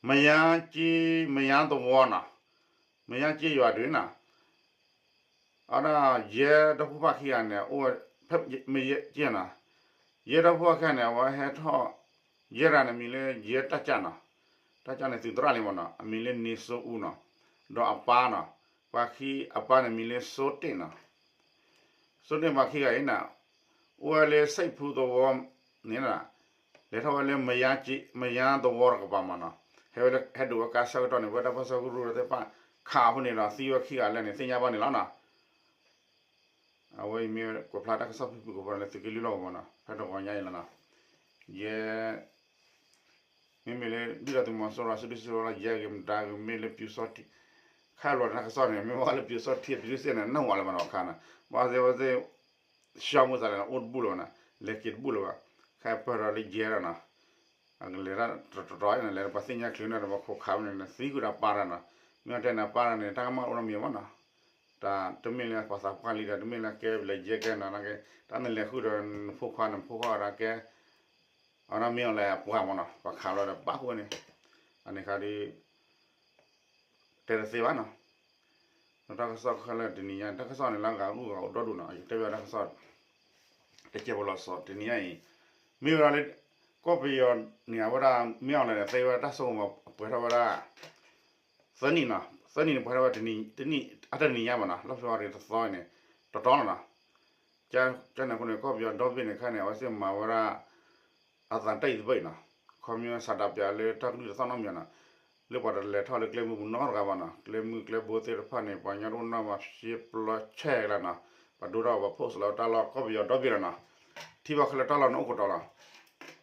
မယါကၠ့ မယါသဝီနီၤ, မယါကၠ့ယွၤဒုးနီၤ, အဝဲဒၣ်ယဲဒီဖိပၢ်ခံဂၤန့ၣ် အိၣ်ဝဲ ဖဲမယါကၠ့နီၤ, ယဲဒီဖိပၢ်ခံဂၤန့ၣ် အဝဲဟဲထီၣ် ယဲတဂၤန့ၣ် မံၤလၢယဲတၢ်ကၢ်နီၤ, တၢ်ကၢ်န့ၣ်သုးသရၣ်လံမ့ၢ်နီၤ, အမံၤလၢနံၤစိအူနီၤ, ဒီးအပၢ်နီၤ, ပှၤခံအပၢ်န့ၣ်မံၤလၢစိတ့ၢ်နီၤ စိတ့ၢ်ပှၤခံဂၤအံၤန့ၣ်, အိၣ်ဝဲလၢစံးဖူသဝီန့ၣ်, လဲၤထီၣ်ဝဲလၢ မယါသဝီတကပၤမ့ၢ်နီၤ, ဟဲဝဲလၢဟဲဒိးဝဲကါဆၢကတီၢ်န့ၣ် ပဝဲဒၣ်ပၢဆှၢကရူၢ်သ့ၣ်တဖၣ် ခးအဃိန့ၣ်ဒီး သံဝဲခံဂၤလၢာ်န့ၣ် သ့ၣ်ညါဘၣ်န့ၣ်လီၤနီၤ. အဝဲအံၤမ့ၢ်ကွဲးဖျါတၢ်ကစီၣ်ဖုၣ်ဖုၣ်ကိာ်ဖိလၢသုးက့လွံၢ်လီၢ်ကဝီၤနီၤ, ဖဲတဂီၤညါအံၤလီၤနီၤ, ယဲ မ့မ့ၢ်လၢဒုၣ်ဒါသုးမီၤစိရိၤအစုဒုၣ်စုတီၤလၢယဲဂ့ၤမတၤဂ့ၤ မ့ၢ်လၢပျူစောထီး, ခါလီၤတၢ်ကစီၣ်န့ၣ် မ့ၢ်ဘၣ်လၢပျူစောထီး ပျူစ့ၣ်န့ၣ် နၢ်ဟူလၢၤဘၣ်နီၤခါနီၤ, ဘၣ်သ့ၣ်ဝဲသ့ၣ် ရှီမုၢ်သးလဲၣ်န့ၣ် အိၣ်တဘူၣ်လၢၤဘၣ်နီၤ, လဲၤက့ၤတဘူၣ်လၢၤဘၣ်, ခဲအံၤပၢၢ်ဒီးလၢယဲဒီးနီၤ, အကလဲၤတၢ်တတီၤတတီၤန့ၣ် လဲၤဒီးပှၤသ့ၣ်ညါချုးန့ၣ်ဒီးပှၤခိးခးဝဲန့ၣ် သံဃုာ်ဒီးပၢ်တၢ်နီၤ, မ့ၢ်အတဲန့ၣ်ပၢ်တၢ်န့ၣ် တၢ်ကမၣ်အိၣ်နီတမံၤမ့ၢ်နီၤ, တၢ်တမ့ၢ်လၢပှၤသးပှၢ်လံဒီး တမ့ၢ်လၢကဲလဲၤယဲကဲနီၤ, တၢ်နလဲၤဃုာ်ဒီးနဖိခွါန့ၣ် ဖိခွါဝဲဒၣ်ကဲ အဝဲဒၣ်မ့ၢ်အီၤလဲၣ်အပှၤမ့ၢ်နီၤ, ပှၤခးလီၤဒီးပၢ်ဃုာ်န့ၣ်, အန့ၣ်ခါဒီး တဲတသ့ဘၣ်နီၤ, ဒီးတၢ်ကစီၣ်ခဲလၢာ်တနံၤညါ တၢ်ကစီၣ်န့ၣ်လၢအဂၤအိၣ်ဂၤအိၣ်ဒီဒူၣ်နီၤ, ယတဲဘၣ်တၢ်ကစီၣ် တကဲးဖိလီၤစီၤ တနံၤညါအံၤ, မ့ၢ်ဝဲဒၣ်လၢ ကီၢ်ပယီၤန့ၣ် အဝဲဒၣ်မ့ၢ်အီၤလဲၣ်န့ၣ် သ့ဝဲဒၣ်တၢ်စိကမီၤပှဲၤထီၣ်ဝဲဒၣ် သၢနံၣ်နီၤ, သၢနံၣ်န့ၣ်ပှဲၤထီၣ်ဝဲတနံၣ် တနံၣ်အတနံၤညါမ့ၢ်နီၤ, လၢဖ့ၤဘြူၤအါရံၤတသီအံၤန့ၣ် တတီၤလီၤနီၤ, ကန့ၣ်အဃိန့ၣ် ကီၢ်ပယီၤဒီဘ့ၣ်န့ၣ်ခါန့ၣ် အဝဲသ့ၣ်မၤဝဲဒၣ် အသးတၢ်အံၤသဘ့ၣ်နီၤ, ခီဖျိဆန္ဒပြလၢတၢ်ကလုၢ်တသီၣ်နီတမံၤနီၤ, လၢပှၤတလဲၤထီၣ်လၢကျဲမုၢ်ပူၤနီတဂၤဘၣ်နီၤ, ကျဲမုၢ်ကျဲဘိသ့ၣ်တဖၣ်န့ၣ် ပှၤကညီတအိၣ်နီတဂၤဘၣ် ရှဲပျီဆဲးလီၤနီၤ, ပှၤဒိတၢ်ပှၤ post လီၤတၢ်လီၢ်ကီၢ်ပယီၤဒီဘ့ၣ်လီၤနီၤ, ထံၣ်ဘၣ်ခဲလၢာ်တၢ်လီၢ်န့ၣ်အိၣ်ကတီၤလီ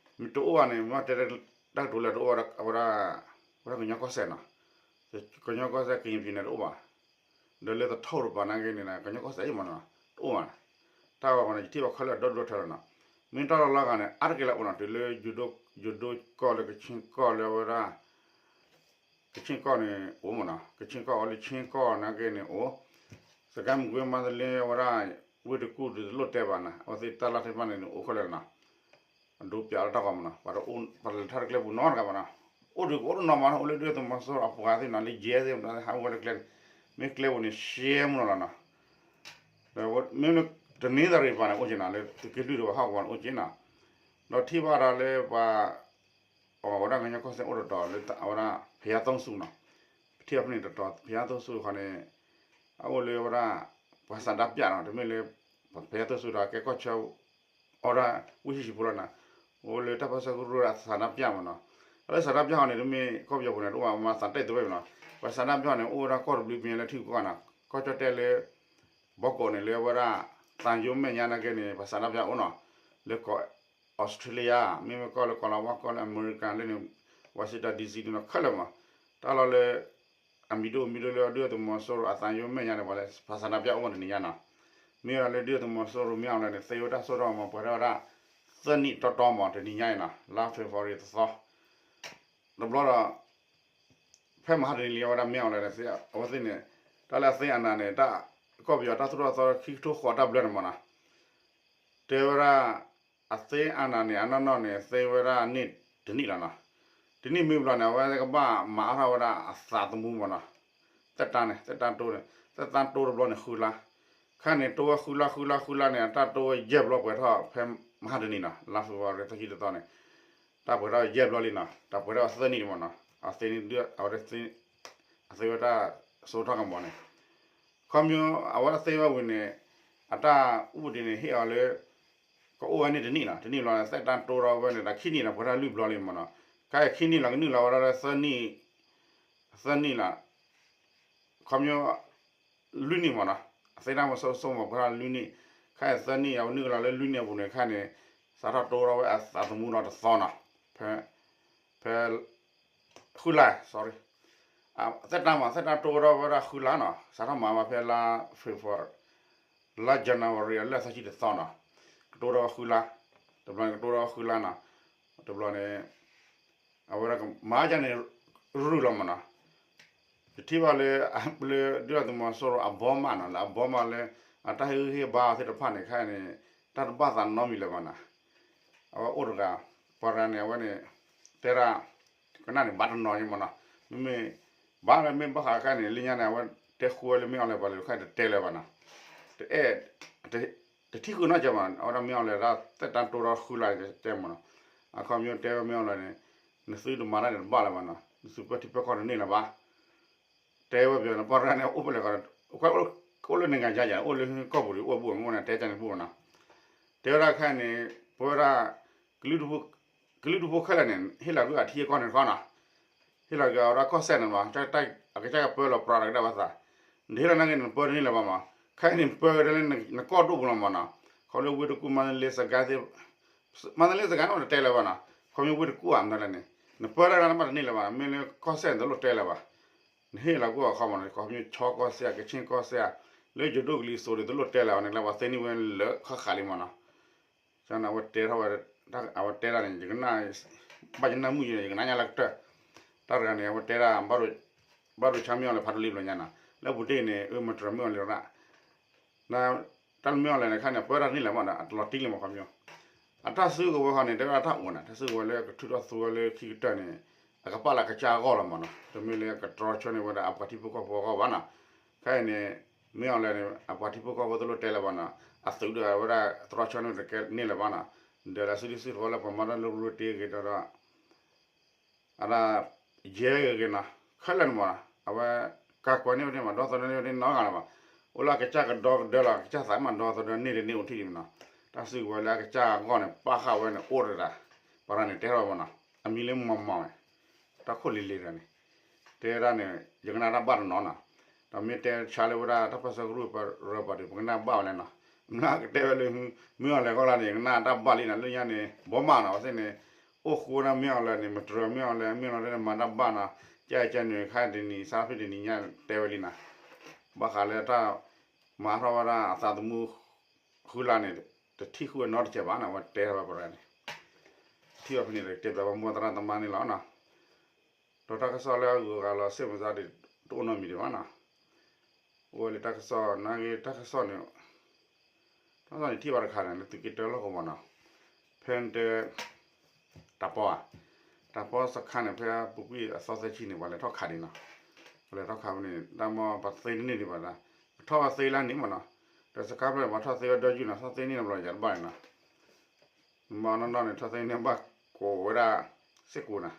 ၤ, မ့ၢ်တအိၣ်ဘၣ်န့ၣ် မ့ၢ်တဲတၢ်ကတိၤလၢတအိၣ်ဘၣ်ဒီး အဝဲဒၣ် ဝဲဒၣ်ကညီကီၢ်စဲၣ်နီၤ, ကညီကီၢ်စဲၣ် ကရင်ပြည်နယ် တအိၣ်ဘၣ် ဒီးလၢသထူၣ်တပၤနာ်က့န့ၣ် ကညီကီၢ်စဲၣ်အံၤမ့ၢ်နီၤ တအိၣ်ဘၣ်, တၢ်ဂီၤန့ၣ် ယထံၣ်ဘၣ်ခဲလၢာ်ဒီဒိၣ်ထဲလီၤနီၤ, မ့ၢ်တၢ်လီၢ်လီၤဂာ်န့ၣ် အါတက့ၢ်လၢအိၣ်နီၤ တုၤလၢ ယိၤဒိၣ်ကီၢ်လၢကဆ့ကီၢ်လၢအဝဲဒၣ် ကဆ့ကီၢ်န့ၣ်အိၣ်မ့ၢ်နီၤ, ကဆ့ကီၢ်အီၤလၢဆ့ကီၢ်နာ်က့န့ၣ်အိၣ်, စကဲမကွ့မၤတလ့ဝဲဒၣ် ဝ့ၢ်တကူၣ်ဒုးတလိၣ်တဲဘၣ်နီၤ အဝဲသ့ၣ်တၢ်လီၢ်သ့ၣ်တဖၣ်န့ၣ်အိၣ်ခဲလၢာ်နီၤ အဒိပၠးလၢတၢ်ဂီၤမ့ၢ်နီၤ ပှၤတလဲၤထီၣ်တကျဲပူၤနီတဂၤဘၣ်နီၤ, အိၣ်ဒုးကအိၣ်တနီၤမးနီၤ အိၣ်လၢဒုၣ်ဒါသုးမီၤစိရိၤအပှၤသ့ၣ်နီၤ လၢယဲသ့ၣ်မတၤသ့ၣ် ဟးအိၣ်ဝဲလၢကျဲန့ၣ်, မ့ၢ်ကျဲပူၤန့ၣ် ရှဲမုၢ်နီၤလီၤနီၤ, ဒီးမ့မ့ၢ်တနံၤသရံၣ်တပၤန့ၣ် အိၣ်က့ၤနီၤ လၢသုးက့လွံၢ်တပၤဟီၣ်ကဝီၤန့ၣ်အိၣ်က့ၤနီၤ, ဒီးထံၣ်ဘၣ်ဒီးလၢပှၤ အဝဲဒၣ်ကညီကီၢ်စဲၣ်အိၣ်တတီၤလၢအဝဲဒၣ် ဘုရားသုံးဆူနီၤ, ပထံၣ်ဘၣ်ဖဲန့ၣ်တတီၤ ဘုရားသုံးဆူတခီန့ၣ် အအိၣ်လၢဝဲဒၣ် ပှၤဆန္ဒပြနီၤ တမ့ၢ်လၢ ဘုရားသုံးဆူဒီးကဲကီၢ်ဆၢ အဝဲဒၣ်ဝ့ၢ်ဟံၣ်ဆံးဖိလီၤနီၤ, အိၣ်လၢတၢ်ပၢဆှၢကရူၢ်အဆန္ဒပြမ့ၢ်နီၤ, လၢဆန္ဒပြဟီန့ၣ် တမ့ၢ်ကီၢ်ပယီၤပူၤန့ၣ် တအိၣ်ဘၣ် မၤသးတ့ၢ်သဝဲမ့ၢ်နီၤ, ပှၤဆန္ဒပြန့ၣ် အိၣ်ဝဲဒၣ်ကီၢ်တဘျုးပညဲလၢထံဂုၤကီၢ်ဂၤနီၤ, ကီၢ်ကၠီၣ်တဲၣ်လၢ ဘီကီးန့ၣ် လၢဝဲဒၣ် သံရုံးမဲာ်ညါနာ်က့န့ၣ် ပှၤဆန္ဒပြအိၣ်နီၤ, လၢကီၢ် Australia မ့မ့ၢ်ကီၢ်လၢကီၢ်လီၤဝါကီၢ်လၢအမဲရကၤလၢန့ၣ် Washington DC ဒ်နီၤခဲလၢာ်မး, တၢ်လီၢ်လၢ အမံၤဒိၣ်မံၤဒိၣ်လၢဒုၣ်ဒါသုးမီၤစိရိၤအသံရုံးမဲာ်ညါန့ၣ် ပှၤလၢပှၤဆန္ဒပြအိၣ်ဝဲတနံၤညါနီၤ, မ့ၢ်ဝဲဒၣ်လၢဒုၣ်ဒါသုးမီၤစိရိၤမ့ၢ်အီၤလဲၣ်န့ၣ် သ့ဝဲတၢ်စိတၢ်ကမီၤပှဲၤထီၣ်ဝဲဒၣ် သၢနံၣ်တီတီမး တနံၤညါအံၤနီၤ လါ February တသီ တဘျီဒီး ဖဲမဟါတနံၤလံ အဝဲဒၣ်မ့ၢ်အီၤလဲၣ်န့ၣ် အဝဲသ့ၣ်န့ၣ် တၢ်လၢအသ့အနၤန့ၣ် တၢ်ကီၢ်ပယီၤတၢ်သိၣ်တၢ်သီခံကထိဃိးတၢ်ဘျၢန့ၣ်မးနီၤ တဲဝဲဒၣ် အသ့အနၤန့ၣ် အနီၢ်နီၢ်န့ၣ် သ့ဝဲဒၣ်န့ၣ်တနံၣ်လီၤနီၤ, တနံၣ်မ့ၢ်ဘျီန့ၣ် အဝဲကဘၣ်မၤအါထီၣ်ဝဲဒၣ်အသးသမူမးနီၤ, သက်တမ်းန့ၣ် သက်တမ်းတိုးန့ၣ် သက်တမ်းတိုးတဘျီန့ၣ် ဃုလါ, ခါန့ၣ် တိုးဝဲဃုလါ ဃုလါ ဃုလါန့ၣ် အတၢ်တိုးဝဲယဲၢ်ဘျီပှဲၤထီၣ်ဖဲမဟါတနံၤနီၤ လါ February သၢဆံတသီန့ၣ်, တၢ်ပှဲၤထီၣ်ယဲၢ်ဘျီလံနီၤ, တၢ်ပှဲၤထီၣ်သၢနံၣ်မးနီၤ, အသ့န့ၣ်ဒုး အဝဲ အသ့ဝဲတၢ်စိတၢ်ကမီၤန့ၣ် ခီဖျိအဝဲသ့ၣ်ဝဲဝံၤန့ၣ် အတၢ်အူပူၤဒံးန့ၣ် ဟ့ၣ်အီၤလၢ ကအိၣ်ဝဲန့ၣ်တနံၣ်နီၤ, တနံၣ်ဘျီန့ၣ် သက်တမ်းတိုးထီၣ်ဝဲန့ၣ် တၢ်ခံနံၣ်န့ၣ် ပှဲၤထီၣ်လွံၢ်ဘျီလံမးနီၤ, ခဲအံၤခံနံၣ်လီၤ ကနုာ်လီၤဝဲဒၣ်လၢ သၢနံၣ်လီၤ, ခီဖျိ လွံၢ်နံၣ်မးနီၤ, အသ့တၢ်မၤစိစိမး ပှဲၤထီၣ်လွံၢ်နံၣ်, ခါအံၤသၢနံၣ် အဝဲနုာ်လီၤလၢလွံၢ်နံၣ်အပူၤန့ၣ် ခါန့ၣ် စးထီၣ်တိၢ်ထီၣ်ဝဲအသးသမူဒီးတသီနီၤ, ဖဲ ဖဲ ဃုလါ sorry, အသက်တမ်းမး သက်တမ်းတိၢ်ထီၣ်ဝဲဒၣ်ဃုလါနီၤ, စးထီၣ်မၤမးဖဲလါ February လါ January အလၢာ်သီဆံတသီနီၤ, ကတိၢ်ထီၣ်ဝဲဃုလါ, တဘျီန့ၣ်ကတိၢ်ထီၣ်ဝဲဃုလါနီၤ, တဘျီန့ၣ် အဝဲဒၣ်ကမၤကန့ၣ် ရုၢ်လီၤမးနီၤ, ယထံၣ်ဘၣ်လၢ လၢဒုၣ်ဒါသုးမီၤစိရိၤအဘီမးနီၤ, လၢအဘီမးလၢ အတၢ်ဟ့ၣ်ဂံၢ်ဟ့ၣ်ဘါအီၤသ့ၣ်တဖၣ်န့ၣ် ခဲအံၤန့ၣ် တၢ်တဘၣ်သးနီတမံၤလၢၤဘၣ်နီၤ, အဝဲအိၣ်တဂၤ ပှၤတဂၤန့ၣ် အဝဲန့ၣ် တဲဒၣ် ကနၣ်န့ၣ် ဘၣ်တနီၤညါမးနီၤ, မ့မ့ၢ် ဘၣ်လၢမ့ၢ်ဘၣ်ဃးခဲအံၤန့ၣ် လၢညါန့ၣ် အဝဲတဲဃုဝဲလၢမ့ၢ်အီၤလဲၣ်ပှၤလၢတခါတတဲလၢၤဘၣ်နီၤ, တအဲၣ် တထံၣ်ဃုာ်နီတစဲးမးနီၤ, အဝဲဒၣ်မ့ၢ်အီၤလဲၣ်ဒၣ် သက်တမ်းတိၢ်ထီၣ်ဃုလါန့ၣ်တဲမးနီၤ, အခီပညီတဲဝဲမ့ၢ်အီၤလဲၣ်န့ၣ် နသုတမၤတၢ်န့ၣ်တဘၣ်လၢၤဘၣ်နီၤ, နသုပၢထံပၢကီၢ်တန့ၢ်လၢၤဘၣ် တဲဝဲပှၤန့ၣ် ပှၤတဂၤန့ၣ် အိၣ်ဖဲလဲၣ်ကီး အိၣ်လၢနဂၤယါယါ အိၣ်လၢကီၢ်ပူၤဒီးအိၣ်ဘူးမ့ၢ်န့ၣ် တဲကန့ၣ်ပူၤနီၤ, တဲဝဲဒၣ်ခဲအံၤန့ၣ် ပဝဲဒၣ် ကလုာ်ဒူၣ်ဖိခဲလၢာ်န့ၣ် ဟ့ၣ်လီၤကွံာ်အထံအကီၢ်န့ၣ်တခီနီၤ, ဟ့ၣ်လီၤကွံာ်အဝဲဒၣ်ကီၢ်စဲၣ်န့ၣ်မး အကစၢ်ကပၢလီၤပြးဒီးကဒါဘၣ်သး, နတဟ့ၣ်လီၤနာ်က့န့ၣ် နပၢတန့ၢ်လၢၤဘၣ်မး, ခဲအံၤန့ၣ် ပၢကဒါလၢနကီၢ်ဒိၣ်ပူၤလီၤမးနီၤ, ခီဖျိဝ့ၢ်တကူၣ် မါတလ့စကၤသ့ၣ် မါတလ့စကၤန့ၣ် အိၣ်တတဲလၢၤဘၣ်နီၤ, ခီဖျိဝ့ၢ်တကူၣ်ဧါ မတၤလဲၣ်န့ၣ် နပၢတၢ်လၢနဘၣ်တန့ၢ်လၢၤဘၣ်နီၤ, မ့ၢ်လၢကီၢ်စဲၣ်န့ၣ် တလိၣ်တဲလၢၤဘၣ်, နဟ့ၣ်လီၤကွံာ်အခီမးနီၤ, ခီဖျိဆီကီၢ်စဲၣ် ကခ့ၣ်ကီၢ်စဲၣ် လၢယိၤဒိၣ်ကလံၤစိးန့ၣ် တလိၣ်တဲလၢၤဘၣ်န့ၣ် လၢပှၤသ့န့ၢ်ဝဲလၢခီၣ်ဃာ်လံမးနီၤ, ကန့ၣ် အဝဲတဲထီၣ်ဝဲ အဝဲတဲဒၣ်န့ၣ် ယကနၣ် ဘၣ်ယနၢ်မုာ်ယဲန့ၣ် ယကနၣ်ညါလၢကတၢၢ်, တၢ်တဂၤန့ၣ် အဝဲတဲဒၣ် ဘၣ်ဒိဆါမ့ၢ်အီၤလဲၣ် ဖးဒိၣ်လံဘျီညါနီၤ, လၢပူၤတ့ၢ်န့ၣ် အမတြၢၤမ့ၢ်အီၤလဲၣ်ရၣ် တၢ်မ့ၢ်အီၤလဲၣ်န့ၣ် ခဲအံၤန့ၣ် ပၢတၢ်တန့ၢ်လၢၤဘၣ်နီၤ, အတလီၤတံၢ်လံမးခီပညီ, အတၢ်စုကဝဲၤဃီန့ၣ် တဲဝဲဒၣ်တၢ်အိၣ်န့ၣ် တၢ်စုကဝဲၤလၢကထုးထီၣ်သူဝဲလၢခံကတၢၢ်န့ၣ် အကပာ်လၢအကစၢ်အဂီၢ်လီၤမးနီၤ, တမ့ၢ်လၢကတြီဆၢန့ၢ်ဝဲဒၣ်အပှၤထံဖိကီၢ်ဖိအဂီၢ်ဘၣ်နီၤ, ခဲအံၤန့ၣ် မ့ၢ်အီၤလဲၣ်န့ၣ် အပှၤထံဖိကီၢ်ဖိတလိၣ်တဲလၢၤဘၣ်နီၤ, အသုးဒီးဝဲဒၣ်တြီဆၢန့ၢ်တကဲန့ၢ်လၢၤဘၣ်နီၤ, ဒီးလၢစုဒုစုထီလၢပှၤမၤတၢ်လၢရူတ့ဂ့ၤဒီး အဒၣ် ယဲဂ့ၤဂ့ၤနီၤ, ခဲလၢာ်န့ၣ်မးနီၤ, အဝဲ ကးကွဲးန့ၢ်ဝဲန့ၣ်မး ဒီသဒၢန့ၢ်ဝဲန့ၣ်နီတဂၤလၢၤဘၣ်, အိၣ်လၢအကစၢ်ကဒီကဒၢလီၤ အကစၢ်သးမးဒီသဒၢန့ၢ်တန့ၢ်အိၣ်ထံၣ်ဒံးမးနီၤ, တၢ်စုကဝဲၤလၢအကစၢ်အဂီၢ်န့ၣ် ပာ်ဃာ်ဝဲန့ၣ် အိၣ်တဒၣ်, ပှၤတဂၤန့ၣ်တဲထီၣ်ဝဲမးနီၤ, အမံၤလၢမီၢ်မီၢ်ဝဲ, တၢ်ခိၣ်လံၤလံၤတဂၤန့ၣ်, တဲဒၣ်န့ၣ် ယကနၣ်တၢ်ဘၣ်တနီၤနီၤ, ဒီးမ့ၢ်တဲဆါလၢဝဲဒၣ်တၢ်ပၢဆှၢကရူၢ်ပရၢပှၤဒီး ပကနၣ်ဘၣ်ဝဲလဲၣ်နီၤ, မ့ၢ်ကတဲဝဲလၢ မ့ၢ်အီၤလဲၣ်ခီလၢန့ၣ် ယကနၣ်တၢ်ဘၣ်လံနီၤ, လၢညါန့ၣ် ဘီမးနီၤ အဝဲသ့ၣ်န့ၣ် အိၣ်ဃူဝဲဒၣ်မ့ၢ်အီၤလဲၣ်န့ၣ် မတြၢၤမ့ၢ်အီၤလဲၣ် မ့ၢ်အီၤလဲၣ်န့ၣ် မၤတၢ်ဘၣ်နီၤ, ကဲကဲန့ၣ် ခါတနံၤ ဆါဖဲတနံၤညါတဲဝဲလံနီၤ, ဘၣ်ဃးလၢတၢ်မၤထီၣ်ဝဲဒၣ်အသးသမူ ဃုလါန့ၣ် တထံၣ်ဃုာ်ဝဲနီတစဲးဘၣ်နီၤ, အဝဲတဲထီၣ်ဝဲပှၤတဂၤန့ၣ်, ထံၣ်ဘၣ်ဖဲန့ၣ်ဒီး တဲဘၣ်ပှၤမိၢ်သရၣ်သမါန့ၣ်လီၤနီၤ, ဒီးတၢ်ကစီၣ်လၢအဂုၤအဂၤလီၤ စ့ၣ်မုၢ်သးဒ်တအိၣ်နီတမံၤဒံးဘၣ်နီၤ, အိၣ်ဝဲလၢတၢ်ကစီၣ် နာ်က့တၢ်ကစီၣ်န့ၣ် တၢ်ကစီၣ်န့ၣ်ထံၣ်ဘၣ်တခါန့ၣ် လၢသုးက့တၢလီၢ်ကဝီၤနီၤ, ဖဲတဲ တၢ်ပီဧါ, တၢ်ပီစခါန့ၣ် ဖဲပူၤကွံာ်အသီသၢဆံန့ၣ် ပှၤလဲၤထီၣ်ခးဒံးနီၤ, ပှၤလဲၤထီၣ်ခးဝဲန့ၣ် တၢ်မ့ၢ်ပှၤသ့တန့ၢ်ဒံးဘၣ်ဒၣ်, ပထီၣ်ဝဲသ့လၢန့ၣ်မးနီၤ, ဒီးစခါဖျၢၣ်ပှၤထီၣ်သ့ဝဲဒီယုၢ်နီၤ, ထီၣ်သ့န့ၢ်တဘျီယၤတဘၣ်န့ၣ်နီၤ မ့ၢ်နီၢ်နီၢ်န့ၣ် ထီၣ်သ့န့ၢ်ဘၣ်ကိးဝဲဒၣ် စ့ၢ်ကီးနီၤ,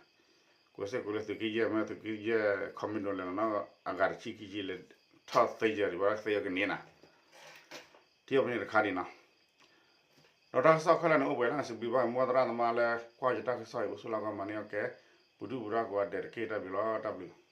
ကိးစ့ၢ်ကီးလၢသုးက့ယဲၢ် မ့ၢ်သုးက့ယဲၢ် ခီမ့ၢ်ဒိးလဲၤနီၤ အဂၤတဆံခံဆံလဲၤထီၣ်သ့ယဲၢ်ဒံးဘၣ်သ့အကန့ၢ်နီၤ, ထံၣ်အီၤဖဲန့ၣ်တခါဒံးနီၤ, ဒီးတၢ်ကစီၣ်ခဲလၢာ်န့ၣ်အိၣ်ပှဲၤလၢစံးဘျုးဘၣ်မိၢ်သရၣ်သမါလၢကွၢ်ယတၢ်ကစီၣ်အံၤ အိၣ်ဆူၣ်လီၤကီးမၤန့ၢ်အီၣ်ကဲ ပူၤဒုၣ်ပူၤဒါကိးဂၤဒဲးတက့ၢ် တၢ်ဘျုးလီၤ တၢ်ဘျုး